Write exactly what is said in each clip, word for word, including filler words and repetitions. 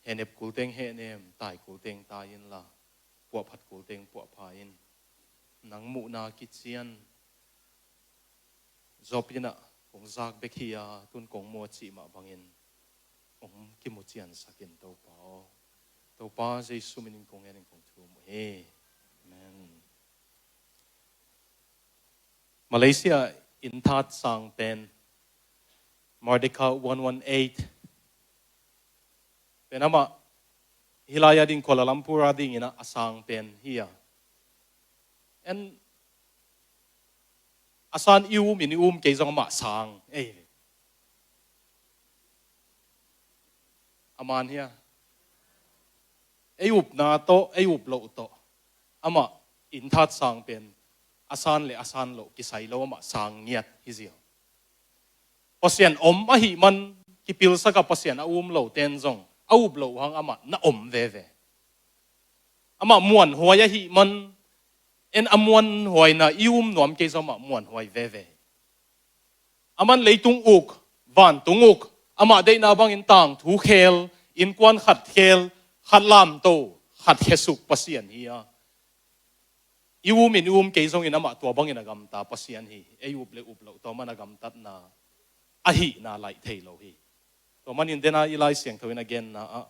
hehnep kulteng hehnem, tai kulteng tai inla, puahphat kulteng puahpha in. Nang muhna kician Job in ah kong zak bek hi a, tun kong mu a cih mah bangin hong kimu ciansak in, Topa aw. Topa Jesu minin kong ngenin kong thum uh hi. Amen. Malaysia in that sang pen, Merdeka one one eight pen, amah hih lai-a ding, Kuala Lumpur a dingin ah a sang pen hi a. En, a san i um in i um kei zong amah sang ei. A man hi a. Ei upna tawh, ei up loh tawh, amah in that sang pen a san le a san loh kisai lo, amah sang ngiat hi ziau. Pasian om ahih man kipilsak a, Pasian a um lo ten zong a up loh hang amah na om veve. Amah muanhuai ahih man, en, a muanhuaina i um nuam kei zong amah muanhuai veve. Aman leitung uk, vantung uk, amah deihna bangin tangthu khel, innkuan khat khel, khat lamto, khat khesuk Pasian hi a. I um in i um kei zongin amah tua bangin a gamta Pasian hi. Ei up le up loh tawh amah a gamtatna ahihna laih thei lo hi. Tua manin dena i Lai Siangtho in a genna ah,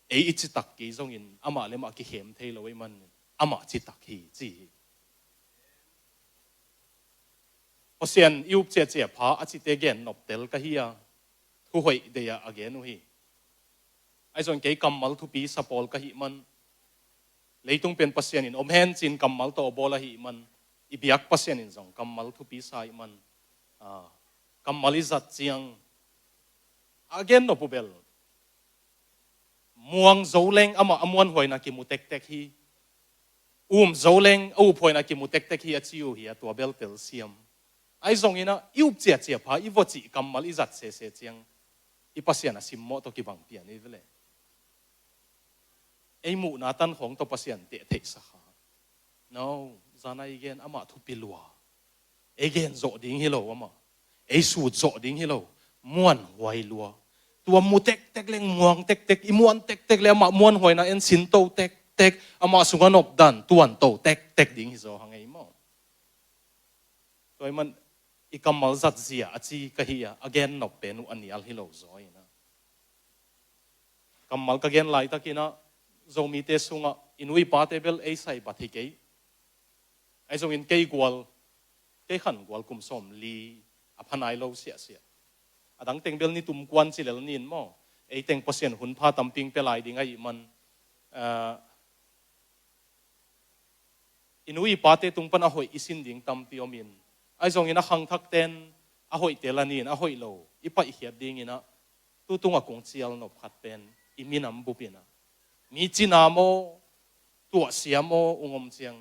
ei i citak kei zongin amah le amah kikhem thei lo ahih man, amah citak hi ci hi. Pasian i up ciacia pha a cite gen noptel ka hi a, thuhoih deih a a gen uh hi. Ahi zong kei kammal thupi sa pawl ka hih man, leitung pen Pasian in om hen cin kammal tawh a bawl ahih man, i biak Pasian in zong kammal thupi sa ahih man, ah, kammal i zat ciang a gen nop uh bel, muang zo leng amah a muanhuaina kimu tektek hi. Um zo leng a uphuaina kimu tektek hi a ci uh hi a, tua bel telsiam. Ahi zongin ah i up ciacia pha, i vua cih kammal i zat sese ciang, i Pasian a simmawh tawh kibang pian i vele. Ei muhna tan khawng tawh Pasian teh theihsak kha. No, zana i gen amah thupi lua. Ei gen zawh ding hi lo amah. Ei sut zawh ding hi lo. Muanhuai lua. Tua mu tektek leng muang tektek, i muan tektek le amah muanhuaina en sinto tektek, amah sungah nopdan tuanto tektek ding hi zaw hang ei maw. Tua ahih man i kammal zat zia a ci ka hi a, a gen nop pen uh a nial hi lo zaw in ah. Kammal ka gen laitakin ah, Zomite sungah i nu i pate bel ei saibat hi kei. Ahi zongin kei gual, kei khan gual kum sawmli a pha nai lo siahsiah. A dang teng bel ni tum kuan ci lel nin maw. Ei teng Pasian hun pha tampi hong pia lai ding ahih man, ah, i nu i pate tung pan a hoih i sin ding tampi om in, ahi zongin a khangthak ten a hoihte la nin, a hoih lo i paihkhiat dingin ah, tu tungah kong cial nop khat pen i minam bup in ah, mi cina maw, tuahsia maw, ung om ciang,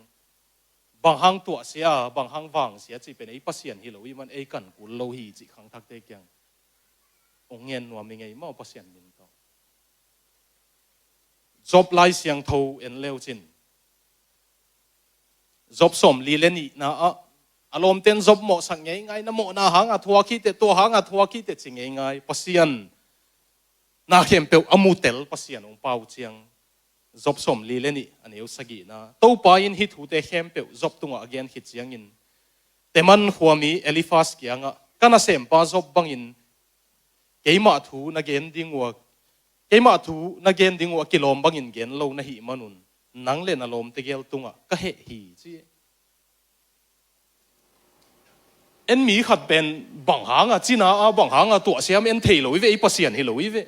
bang hang tuahsia, bang hang vangsia cih pen ei Pasian hi lo ahih man ei kan kul lo hi cih khangthakte kiang hong ngen nuam i ngei maw, Pasian min tawh. Job Lai Siangtho en leu cin, Job sawmli le nihna ah, a lawmten Job mawhsak ngeingai, na mawhna hanga thuak hi teh, tua hanga thuak hi teh ci ngeingai. Pasian na khempeuh a mutel Pasian hong pau ciang, Job sawmli le nih a neu sagihna, Topa in hih thute khempeuh Job tungah a gen khit ciangin, Teman khuami Eliphaz kiangah, ka nasempa Job bangin keimah thu na gen ding uh a, keimah thu na gen ding uh a kilawm bangin gen lo na hih manun, nang le na lawmte gel tungah ka heh hi ci. En, mi khat pen bang hanga cina a, bang hanga tuahsiam en thei lo i ve, i Pasian hi lo i ve.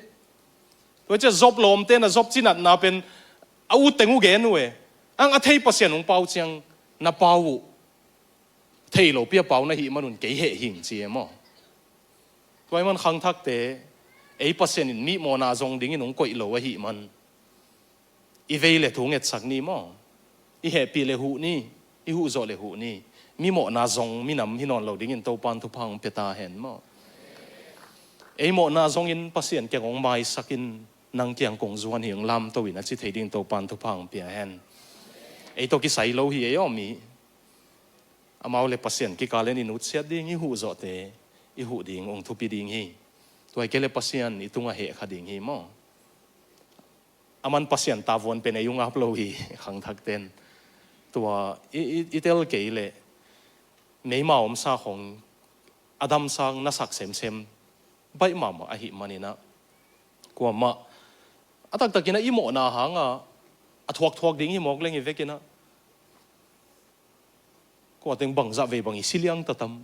Tua ciah Job lawmte na Job cinatna pen a utteng uh gen uh e. Ang a thei Pasian hong pau ciang na pau uh thei lo pia pau na hih manun kei heh hing ci e maw. Tua ahih man khangthakte, ei Pasian in mihmawhna zong dingin hong koih lo ahih man, i vei le thu ngetsak ni maw. I hehpih le huh ni, i huh zawh le huh ni. Mimawhna zong minam hi nawn lo dingin Topan thupha hong pia ta hen maw. Ei mawhna zongin Pasian kiang hong maisak in, nang kiang kong zuan hi, hong lamto in a ci thei dingin Topan thupha hong pia hen. Ei tawh kisai lo hi ei aw mi. Amau le Pasian kikal in i nutsiat ding, i huh zawhte i huh ding hong thupi ding hi. Tua hi kei le Pasian i tungah heh kha ding hi maw. Aman Pasian tavuan pen ei ung ap lo hi, khangthakten. Tua i, i, i tel kei leh meima omsa khong a damsang na sak semsem baih mahmah ahih maninah, kuamah a taktakinah i mawhna hanga a thuakthuak ding hi mawk leng i vekinah kua teng bangzah vei bang i si liang tatam.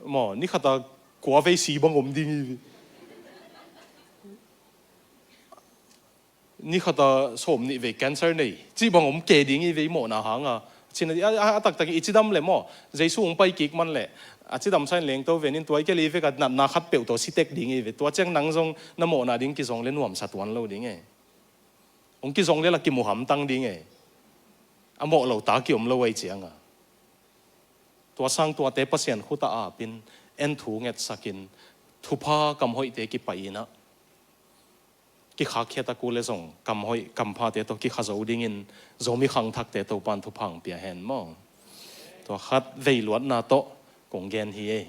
Maw, ni khata kua vei si bang om ding hi. Ni khata sawm nih vei cancer nei cih bang om ke ding hi vei mawhna hanga. Cina a, a, a taktakin i cidam le maw, Jesu hong pai kik man le a cidam sain lengto venin tua i keli veka natna khat peuh tawh sitek ding hi ve. Tua ciang nang zong na mawhna ding kizong le nuamsa tuan lo ding e. Hong kizong le la kimu hamtang ding e. A mawh lo ta kiom lo ai cianga. Tua sang tuate Pasian khuta apin en thu ngetsakin thupha kamhoihte kipai inah kikhakkhia taku le zong kamhoih kamphate tawh kikha zo dingin Zomi khangthakte Topan thupha hong pia hen maw. Tua khat veiluatna tawh kong gen hi ei.